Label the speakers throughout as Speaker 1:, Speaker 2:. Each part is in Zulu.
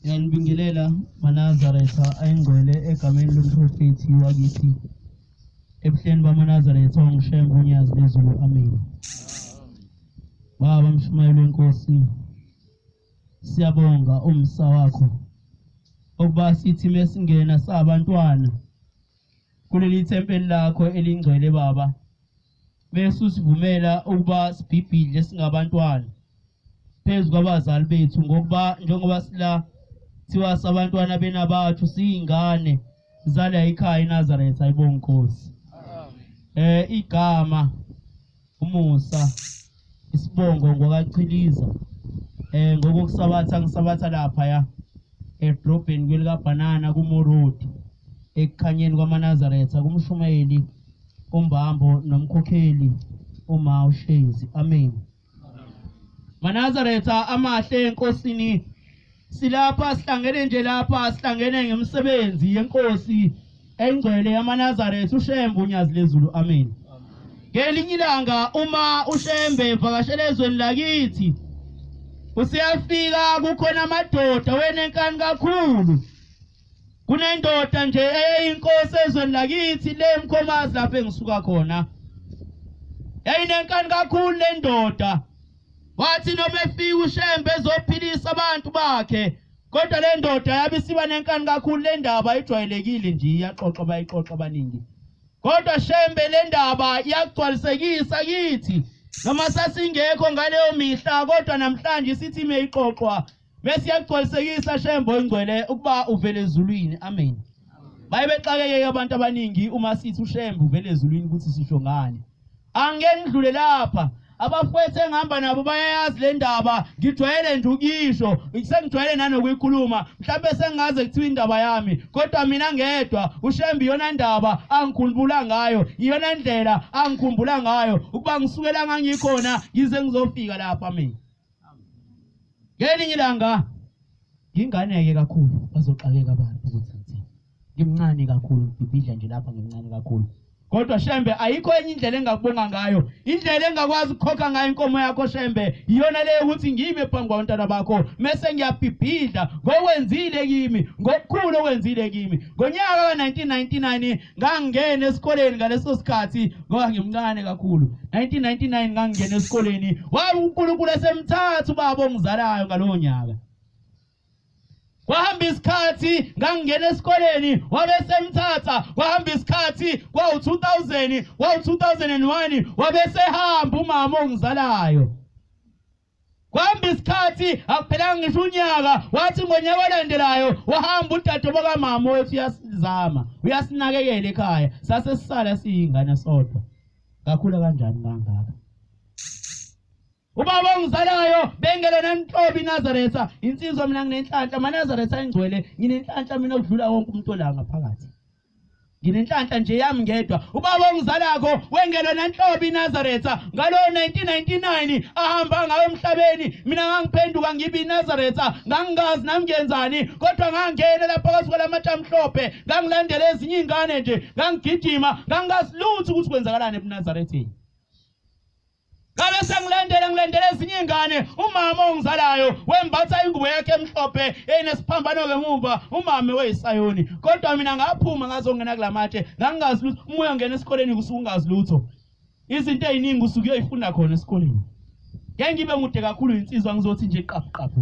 Speaker 1: Ngiyanibingelela maNazaretha ayingcwele egameni lomprofethi wakithi ebuhleni bamaNazaretha onguShembe uNyazi lezulu amen. Baba mshumayeli wenkosi siyabonga umsa wakho okuba sithi mesingena sabantwana kuleli thempeli lakho elingcwele baba bese usivumela ukuba sibhibhidle singabantwana phezu kwabazali bethu ngokuba njengoba sila thiwa sabantwana benabathu siyingane zala ikhaya iNazaretha ayibonga Nkosi igama umusa isibongo ngokaChiliza ngokusabatha ngisabatha lapha ya edrobheni kwelikaBhanana kuMorodi ekukhanyeni kwamaNazaretha kumshumayeli uMbambo nomkhokheli uma uShezi amen. MaNazaretha amahle enkosini silapha sihlangene nje lapha sihlangene ngemisebenzi yenkosi engcwele yamaNazaretha uShembe uNyazi lezulu amen. Ngelinye ilanga uma uShembe evakashela ezweni lakithi usiyafika kukhona amadoda wenenkani kakhulu kunendoda nje eyinkosi ezweni lakithi le Mkhomazi lapho engisuka khona yayinenkani kakhulu le ndoda wathi noma efika uShembe ezophilisa abantu bakhe kodwa le ndoda yabe isiba nenkani kakhulu le ndaba ijwayelekile nje iyaxoxwa bayixoxa abaningi kodwa Shembe le ndaba iyagcwalisekisa kithi noma sasingekho ngaleyo mihla kodwa namhlanje sithi imeyixoxwa bese iyagcwalisekisa Shembe oyingcwele ukuba uvele ezulwini amen. Baye bexakeke abantu abaningi uma sithi uShembe uvele ezulwini ukuthi sisho ngani. Angeke ngidlule lapha abafowethu engihamba nabo bayayazi le ndaba ngijwayele nje ukuyisho sengijwayele nanokuyikhuluma mhlawumbe sengingaze kuthiwa indaba yami kodwa mina ngedwa uShembe iyona ndaba angikhumbula ngayo iyona ndlela angikhumbula ngayo ukuba ngisukela ngangikhona ngize ngizofika lapha mina. Ngelinye ilanga nginganeke kakhulu bazoxakeka abantu ukuthi ngithini. Ngimncane kakhulu ngibhibhidla nje lapha ngimncane kakhulu. Kodwa Shembe ayikho enye indlela engakubonga ngayo. Indlela engakwazi ukukhokha ngayo inkomo yakho Shembe iyona leyo ukuthi ngime phambi kwabantwana bakho mese ngiyabhibhidla ngokwenzile kimi ngokukhulu okwenzile kimi. Ngonyaka ka-1999 ngangena esikoleni ngaleso sikhathi ngoba ngimncane kakhulu 1999 ngangena esikoleni wabe uNkulunkulu esemthatha ubaba ongizalayo ngalowo nyaka kwahamba isikhathi ngangingena esikoleni wabe semthatha kwahamba isikhathi kwawu-2000 kwawu-2001 wabe sehamba umama ongizalayo Kwahamba isikhathi akuphelanga ngisho unyaka wathi ngonyaka olandelayo wahamba udade bokamama wethu uyasizama uyasinakekela ekhaya sase sisala siyingane sodwa kakhula kanjani kangaka ubaba ongizalayo bengelona nhlobo iNazaretha insizwa mina nginenhlanhla amaNazaretha ayingcwele nginenhlanhla mina okudlula wonke umuntu ola ngaphakathi Nginenhlanhla nje yami ngedwa. Ubaba ongizalakho wengelwa nanhlobo iNazaretha ngalo 1999 ahamba ngayo emhlabeni. Mina ngangiphenduka ngibe iNazaretha, ngangingazi nami ngiyenzani, kodwa ngangena lapha phakathi kwalamatshe amhlophe, ngangilandela ezinye izingane nje, ngangigijima, ngangingazi lutho ukuthi kwenzakalani ebuNazaretheni. Ngabe sengilandela ngilandela ezinye ingane umama ongizalayo wembatha ingubo yakhe emhlophe enesiphambano ngemuva umama weyisayoni kodwa mina ngaphuma ngazongena kulamatshe ngangingazi lutho uma uyongena esikoleni kusuke ungazi lutho izinto eziningi usuke uyoyifunda khona esikoleni ngeke ngibe mude kakhulu insizwa ngizothi nje qaphu qaphu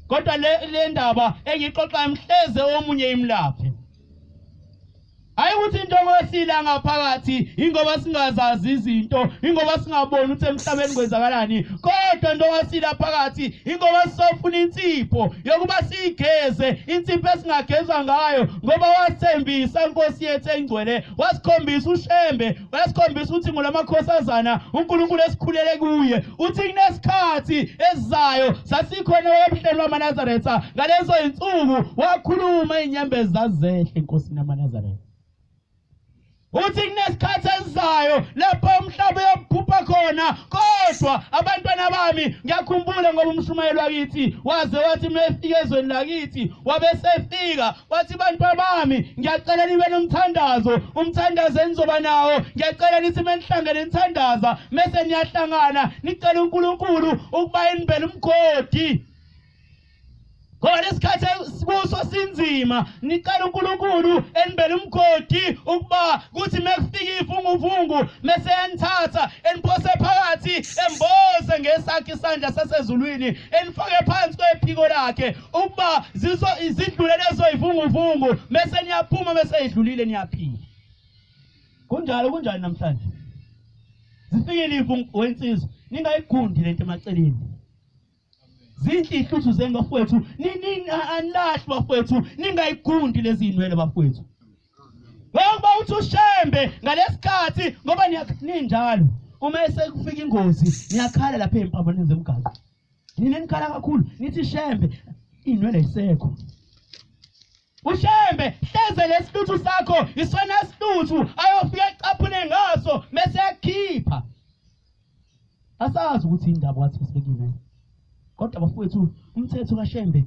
Speaker 1: kodwa le ndaba engiyixoxayo mhleze omunye imlaphe Hayi ukuthi into ngosila ngaphakathi ingoba singazazi izinto ingoba singaboni ukuthi emhlabeni kwenzakalani kodwa into ngasila phakathi ingoba sisofuna insipho yokuba siyigeze insipho esingagezwa ngayo ngoba wasithembisa inkosi yethu engcwele wasikhombisa uShembe wasikhombisa ukuthi ngolamakhosazana uNkulunkulu esikhulele kuye uthi kunesikhathi esizayo sasikhona ebuhleni lwamaNazaretha ngalezo insuku wakhuluma izinyembezi zazehle enkosini yamaNazaretha uthi kunesikhathi esizayo lapho umhlaba uyobhubha khona kodwa abantwana bami ngiyakhumbula ngoba umshumayeli wakithi waze wathi uma efika ezweni lakithi wabe sefika wathi bantwana bami ngiyacela nibe nomthandazo umthandazo enizoba nawo ngiyacela nithi menihlangene nithandaza mese niyahlangana nicela uNkulunkulu ukuba enimbele umgodi. Ngoba lesikhathi kuso sinzima, nicela uNkulunkulu enibele umgodi ukuba kuthi mekufika ivunguvungu mese yanithatha eniphose phakathi emboze ngesakhe isandla sasezulwini enifake phansi kwephiko lakhe ukuba zizo izidlule lezo ivunguvungu mese niyaphuma mese idlulile niyaphila. Kunjalo kunjani namhlanje? Zifikile ivungu wensizwa ningayigundi lento emaceleni. Zinhle ihluthu zenu bafowethu, anilahli bafowethu, ningayigundi lezi zinwele bafowethu. Ngokuba uthi uShembe ngalesikhathi ngoba ninjalo uma esekufika ingozi niyakhala lapha ey'mpambaneni zemgaqo. Nina nikhala kakhulu nithi Shembe iy'nwele ayisekho. UShembe hleze lesihluthu sakho isona sihluthu ayofika ecaphune ngaso mese yakhipha. Asazi ukuthi indaba wathi sibekile. Kodwa bafowethu umthetho kaShembe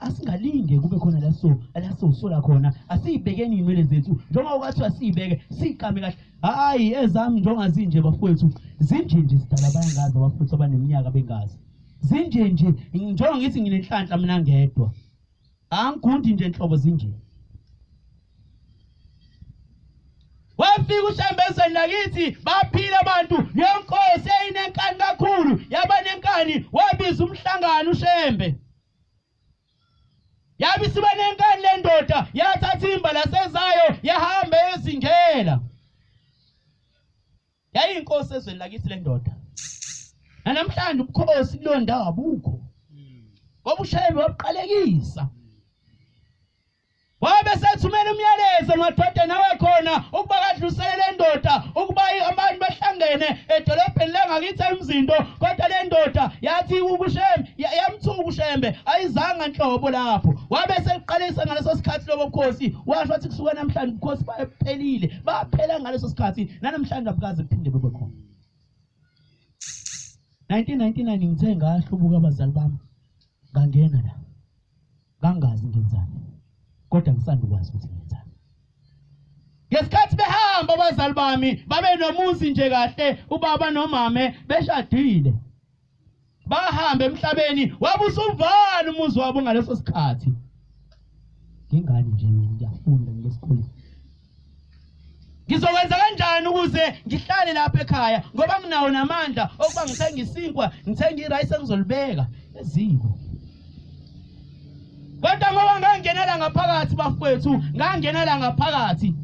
Speaker 1: asingalinge kube khona la so la sosola khona asiyibekeni inwele zethu njengoba kwathiwa asiyibeke siqame kahle hayi ezami njengoba zinje bafowethu zinje nje sidala bayangazi abafowethu abaneminyaka bengazi zinje nje njengoba ngithi nginenhlanhla mina ngedwa Angigundi nje nhlobo zinje. Wafika uShembe ezweni lakithi baphila abantu leyo nkosi eyinenkani kakhulu yaba nenkani wabiza umhlangano uShembe. Yabe isiba nenkani le ndoda yathatha imba lasezayo yahamba eyozingela. Yayiyinkosi ezweni lakithi le ndoda. Nanamhlanje ubukhosi kuleyo ndawo abukho. Ngoba uShembe wabuqalekisa. Wabe sethumela umyalezo emadodeni awekhona ukuba kadlulisele le ndoda ukuba abantu bahlangene edolobheni langakithi eMzinto kodwa le ndoda yathi ukuShembe yamthuka uShembe ayizanga nhlobo lapho wabe seqalisa ngaleso sikhathi lobo bukhosi washo wathi kusuka namhlanje ubukhosi baphelile baphela ngaleso sikhathi nanamhlanje abukaze buphinde bube khona 1999 ngithe ngahlubuka abazali bami ngangena la ngangazi ngenzani kodwa ngisanda ukwazi ukuthi ngenzani ngesikhathi behamba abazali bami babe nomuzi nje kahle ubaba nomame beshadile bahamba emhlabeni wabe usuvala umuzi wabo ngaleso sikhathi ngingane nje mina ngiyafunda ngesikoleni ngizokwenza kanjani ukuze ngihlale lapha ekhaya ngoba nginawo namandla okuba ngithenge isinkwa ngithenge irayisi engizolibeka eziko Kodwa ngoba ngangenela ngaphakathi bafowethu, ngangenela ngaphakathi.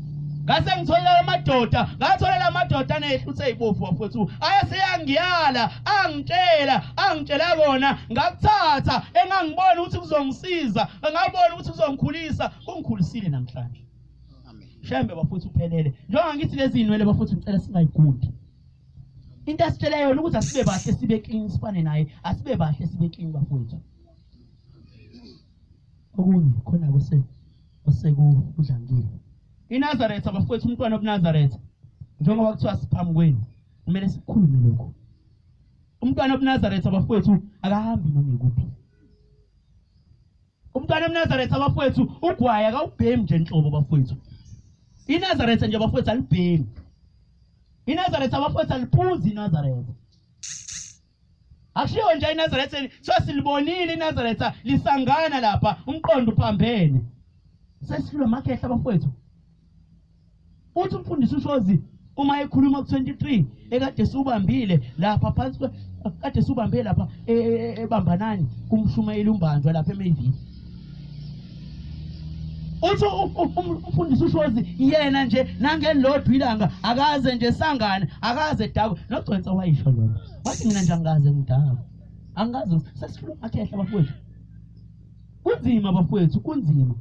Speaker 1: Ngase ngitholela amadoda, ngatholela amadoda anehluthe ezibovu bafowethu. Ayeseyangiyala, angitshela, angitshela kona, ngakuthatha engangibona ukuthi kuzongisiza, ngabona ukuthi kuzongikhulisa, kungikhulisile namhlanje. Amen. Shembe bafowethu uphelele. Njengoba ngithi lezi zinwele bafowethu ngicela singayigundi. Into asitshela yona ukuthi asibe bahle sibe clean sifane naye, asibe bahle sibe clean bafowethu. Okunye khona kuse osekudlangile. INazaretha bafowethu umntwana obuNazaretha njengoba kuthiwa siphambi kwenu kumele sikhulume lokho. Umntwana obuNazaretha bafowethu akahambi noma ikuphi. Umntwana obuNazaretha bafowethu ugwaya akawubhemi nje nhlobo bafowethu. INazaretha nje bafowethu alibhemi. INazaretha bafowethu aliphuzi iNazaretha. Akushiwo nje iNazaretha kuthiwa silibonile iNazaretha lisangana lapha umqondo uphambene. Sesihlulwa amakhehla bafowethu. Uthi umfundisi uShozi uma ekhuluma ku-23 ekade siwubambile lapha phansi kade siwubambe lapha e, e, e, ebambanani kumshumayeli umbanjwa lapha eMayville. Uthi umfundisi uShozi yena nje nangelilodwa ilanga akaze nje sangane akaze dakwe nogcwensa wayisho lona wathi mina nje angikaze ngidakwe angikaze sesifuna akhehla bafowethu kunzima bafowethu kunzima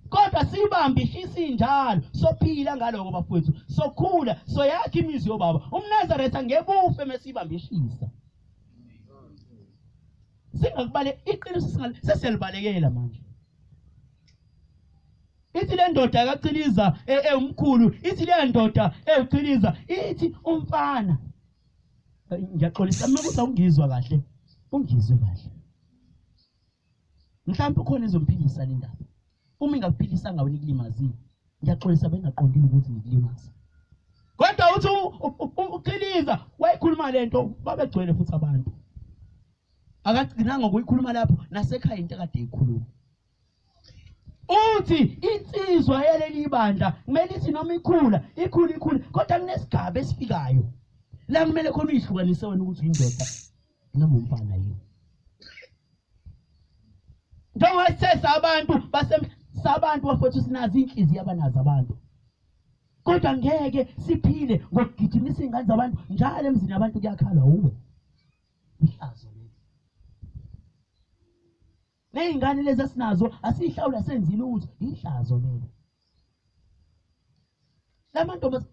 Speaker 1: kodwa sibambe ishisa injalo sophila ngaloko bafowethu sokhula soyakha imizi yobaba umnazaretha ngeke ufe mesibambe ishisa singakubale iqiniso singale sesiyalibalekela manje ithi le ndoda kachiliza e, ewumkhulu ithi le ndoda ewuchiliza ithi umfana ngiyaxolisa uma kuthi awungizwa kahle ungizwe kahle mhlawumbe ukhona ezomphilisa le ndaba uma ingakuphilisanga wena ikulimazile ngiyaxolisa bengaqondile ukuthi ngikulimaze kodwa uthi uqhiliza wayikhuluma lento babegcwele futhi abantu Akagcinanga ngokuyikhuluma lapho nasekhaya into akade eyikhuluma. Uthi insizwa yaleli bandla kumele ithi noma ikhula ikhula ikhula kodwa kunesigaba esifikayo la kumele khona uyihlukanise wena ukuthi uyindoda noma umfana yini. Njengoba sithe sabantu sabantu bafowethu sinazo inhliziyo abanazo abantu. Kodwa ngeke siphile ngokugijimisa iy'ngane zabantu njalo emzini yabantu kuyakhalwa uwe. Ihlazo leli. Ney'ngane lezi esinazo asiyihlawula senzi lutho, ihlazo lelo. La mantombazane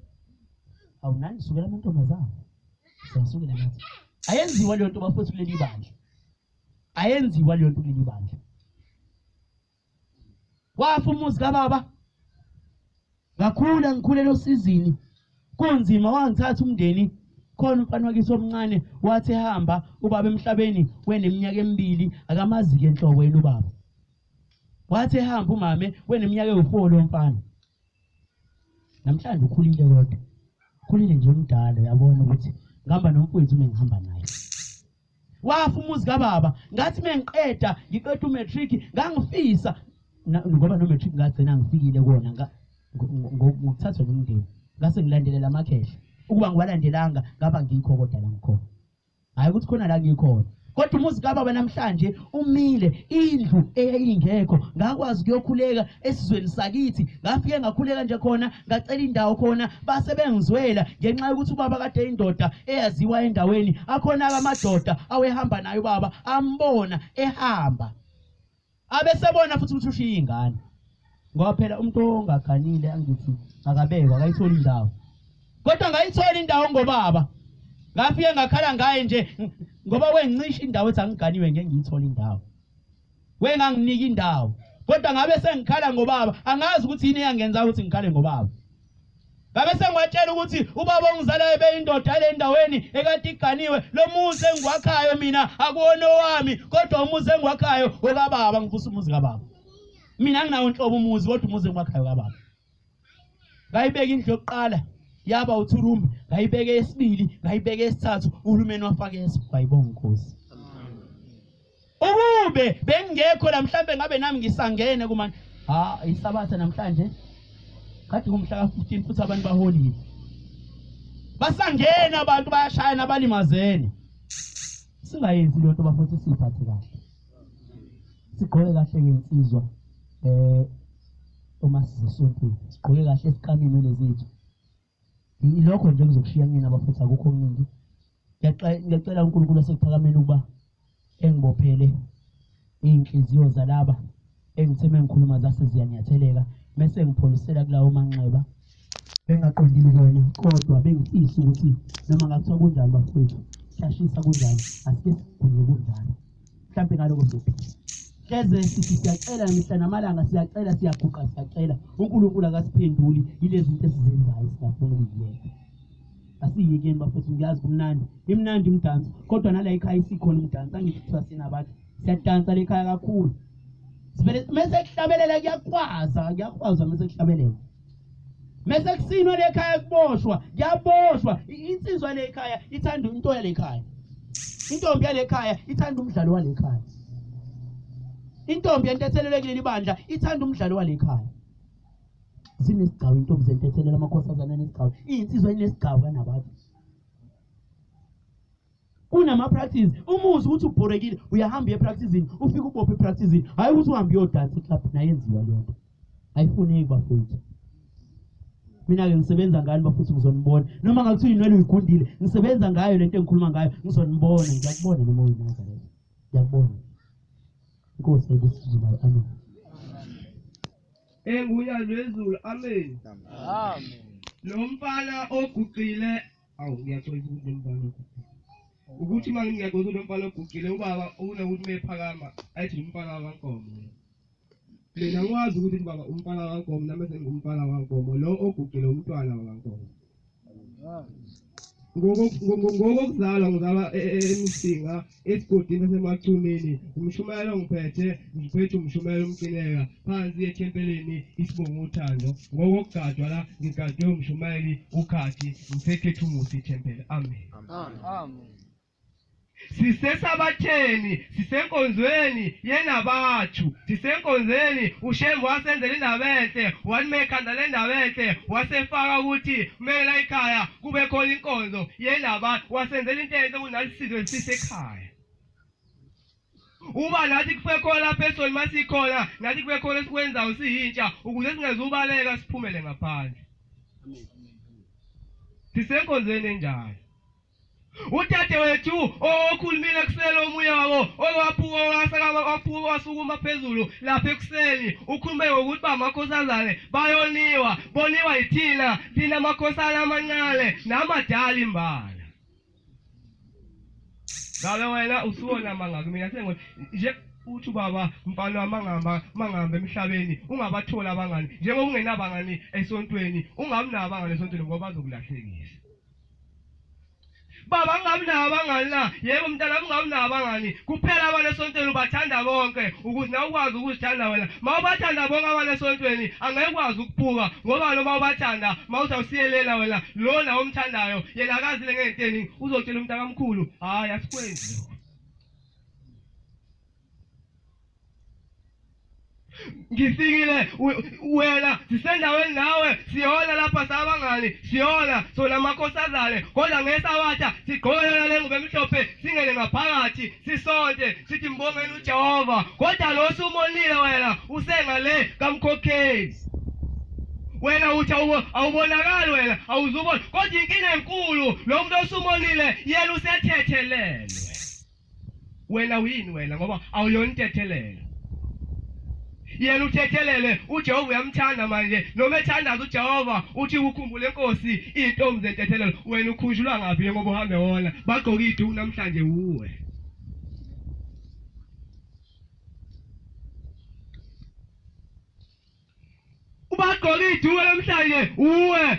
Speaker 1: awu nani sukela amantombazane. Siyasukela nathi. Ayenziwa leyo nto bafowethu kuleli bandla. Ayenziwa leyo nto kuleli bandla. Wafa umuzi kababa. Ngakhula ngikhulela osizini. Kunzima wangithatha umndeni khona umfana wakithi omncane wathi ehamba ubaba emhlabeni weneminyaka emibili akamazi-ke nhlobo yena ubaba. Wathi ehamba umame weneminyaka ewu-4 lo mfana. Namhlanje ukhulile kodwa. Ukhulile nje umdala uyabona ukuthi ngihamba nomfowethu uma ngihamba naye. Wafa umuzi kababa ngathi mengiqeda ngiqeda umatric ngangifisa ngoba no-matric ngagcina ngifikile kuwona ngokuthathwa nomndeni ngase ngilandelela amakhehla ukuba ngiwalandelanga ngaba ngikho kodwa la ngikhona hhayi ukuthi khona la ngikhona kodwa umuzi kababa namhlanje umile indlu eyayingekho ngakwazi ukuyokhuleka esizweni sakithi ngafike ngakhuleka nje khona ngacela indawo khona base bengizwela ngenxa yokuthi ubaba kade indoda eyaziwa endaweni akhona-ke amadoda awehamba naye ubaba ambona ehamba abesebona futhi ukuthi ushiye iy'ngane ngoba phela umuntu ongaganile angithi akabekwa akayitholi indawo kodwa ngayithola indawo ngobaba ngafike ngakhala ngaye nje ngoba wencisha indawo ethi angiganiwe ngeke ngiyithole indawo wenganginika indawo kodwa ngabe sengikhala ngobaba angazi ukuthi yini eyangenza ukuthi ngikhale ngobaba ngabe sengiwatshela ukuthi ubaba ongizalayo ebeyindoda yale ndaweni ekade iganiwe lo muzi engiwakhayo mina akuwona owami kodwa umuzi engiwakhayo okababa ngivusa umuzi kababa mina anginawo nhlobo umuzi kodwa umuzi engiwakhayo kababa ngayibeka indlu yokuqala yaba uthurumbi ngayibeka eyesibili ngayibeka eyesithathu uhulumeni wafaka ngayibonga inkosi ukube bengingekho la mhlambe ngabe nami ngisangene kumanje ha isabatha namhlanje kade kumhla ka-15 futhi abantu baholile basangena abantu bayashayana balimazene singayenzi leyo nto bafowethu siyiphathe kahle sigqoke kahle ngensizwa eh uma sizesontweni sigqoke kahle siqamile lezethu Ilokho nje engizokushiya kunina bafethu akukho okuningi. Ngiyacela uNkulunkulu asekuphakameni ukuba engibophele iy'nhliziyo zalaba engithe mengikhuluma zase ziyanyatheleka mese ngipholisela kulawo manxeba bengaqondile kona kodwa bengifisa ukuthi noma ngakuthiwa kunjani bafowethu siyashisa kunjani asike sigwinye kunjalo mhlawumbe ngaloko sizophila hleze sithi siyacela mihla namalanga siyacela siyaguqa siyacela uNkulunkulu akasiphenduli yilezi zinto esizenzayo singafuni ukuziyeka asiyekeni bafethu ngiyazi kumnandi imnandi imdanso kodwa nala ekhaya isikhona umdanso angithi kuthiwa sinabantu siyadansa le ekhaya kakhulu sivele mese kuhlabelela kuyakwaza kuyakwaza mese kuhlabelela mese kusinwa le ekhaya kuboshwa kuyaboshwa insizwa le ekhaya ithanda into yale ekhaya intombi yale ekhaya ithanda umdlalo wale ekhaya intombi yentethelelo kuleli bandla ithanda umdlalo wale ekhaya zinesigcawu intombi zentethelelo amakhosazana anesigcawu iy'nsizwa inesigcawu kanabantu Kunama-practice umuzi ukuthi ubhorekile uyahamba uye epracticini ufike ubophe epracticini hhayi ukuthi uhambe uyodansa eclub nayenziwa leyo nto ayifuneki bafowethu mina-ke ngisebenza ngani bafuthu ngizonibona noma ngakuthiwa inwele uyigundile ngisebenza ngayo lento engikhuluma ngayo ngizonibona ngiyakubona noma uyinazaretha ngiyakubona inkosi ayibusizwe nayo amen
Speaker 2: Enguya lwezulu amen.
Speaker 3: Amen.
Speaker 2: Lo mfana oguqile awu ngiyaxolisa ukuthi lo mfana oguqile. Ukuthi uma ngingaxolisa ukuthi lo mfana oguqile ubaba unokuthi mephakama athi lo mfana wakwaNkomo. Mina ngikwazi ukuthi baba umfana wakwaNkomo nami sengumfana wakwaNkomo lo oguqile umntwana wakwaNkomo. Ngokokuzalwa ngizalwa eMsinga esigodini saseMachunini umshumayelo ngiphethe ngiphethe umshumayelo umcineka phansi ethempelini isibongo uthando ngokokugadwa la ngigadwe umshumayeli ukhathi ngisekhethumusi ithempeli amen
Speaker 3: Amen.
Speaker 2: Sisesabatheni, sisenkonzweni yenabathu, sisenkonzweni uShembe wasenzela indaba enhle, wathi mekhanda le ndaba enhle, wasefaka ukuthi kumele la ekhaya kube khona inkonzo yenabathu, wasenzela into enhle ukuthi nathi sizwe sisekhaya. Uba nathi kube khona lapha esoni masikhona, nathi kube khona esikwenzayo siyintsha ukuze singezubaleka siphumele ngaphandle. Sisenkonzweni enjalo. Udade wethu okhulumile ekuseni omunye wabo owaphuka wasakama waphuka wasukuma phezulu lapha ekuseni ukhulume ngokuthi bamakhosazane bayoniwa boniwa yithina thina makhosana amancane namadala imbala ngabe wena usuwona mangaki mina sengo nje uthi ubaba mfana wami mangihamba mangihamba emhlabeni ungabatholi abangani njengoba ungenabangani esontweni ungabi nabo abangani esontweni ngoba bazokulahlekisa Baba ngingabi nabo abangani na? Yebo mntanami ungabi nabo abangani. Kuphela abantu esontweni ubathanda bonke ukuze nawe ukwazi ukuzithanda wena. Ma ubathanda bonke abantu esontweni angeke ukwazi ukuphuka ngoba noma ubathanda ma uthi awusiyelela wena lona omthandayo yena akazile ngento eningi uzotshela umntakamkhulu hhayi asikwenzi lokho. Ngifikile wena sisendaweni nawe siyola lapha sabangani siyola sona amakhosazane kodwa ngesabatha sigqoke yona le ngubo emhlophe singene ngaphakathi sisonte sithi mbongeni uJehova kodwa lo sumonile wena usengale kamkhokheli wena uthi awubonakali wena awuzubona kodwa inkinga enkulu lo muntu osumonile yena usethethelelwe Wena uyini wena ngoba awuyona intethelelo. Yena uthethelele uJehova uyamthanda manje noma ethandaza uJehova uthi ukhumbule inkosi izintombi zentethelelo wena ukhunjulwa ngaphi ngoba uhambe wona bagqoka iduku namhlanje uwe. Ubagqoka iduku namhlanje uwe.